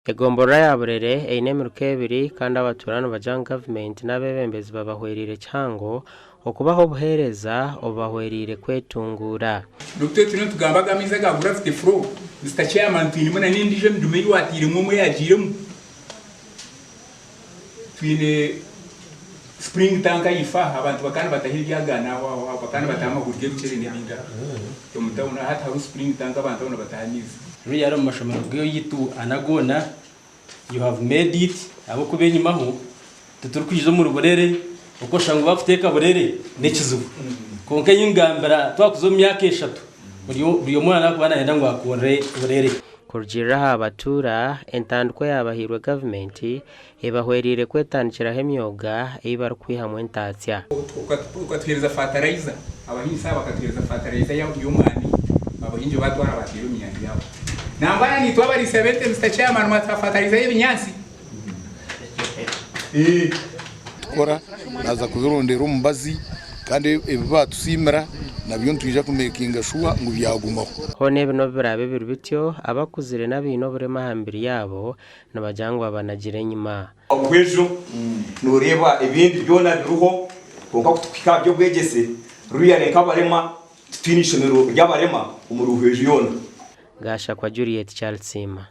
Egomborora ya Burere eine emiruka ebiri kandi abatuura nibagira ngu gavumenti n'abeebembezi babahwereire kihango okubaha obuheereza obubahwereire kwetunguura. N'obu twaba turiyo nitugamba aga amaizi aga gravity flow, Mister Chairman, twinemu na n'endiijo emidumu ei waatairemu omwe yaagiiremu. Twine spring tank ahaifo aha, abantu bakaba nibataha ebyagaana aho aho aho, bakaba nibataha amahuri g'ebikyere n'ebindi aha omu tawuni. Hati hariho spring tank abantu aho nibataha amaizi. Ruyari omu mashomero gaitu ana goona you have made it ahabw'okuba enyimaho titurikwija omuri Burere okwoshusha ngu bakuteeka Burere n'ekizibu kwonka ei ngambira twakuza omu myaka eshatu buri omwe nakuba nayenda ngu akurire Burere. Kurugiirira aha batuura, entandikwa eyaabahairwe gavumenti ebahwereire kwetandikiraho emyoga ei barikwihamu entaatsya. Okatuheereza fatarayiza, abahingi aba bakatuheereza fatarayiza y'omwani, abahingi baatwara baateera omu myani yaabo. Nangwa na naitwe abariisa b'ente Mister Chairman mwatuha fatarayiza y'ebinyaatsi. Tukora naaza kubirondera omubazi kandi ebi baatusiimira nabyo nitwija kumekinga shuwa ngu byagumaho. Hoona ebi n'obu biraabe biri bityo, abakuzire n'abaine oburema aha mibiri yaabo nibagira ngu babanagire enyima. Obwejo noreeba ebindi byona biriho kwonka kutukuhika aha by'obwegyese ruriya nk'abarema titwine ishomero ry'abarema omuri Buhweju yoona. Gashakwa Juliet Charles Siima.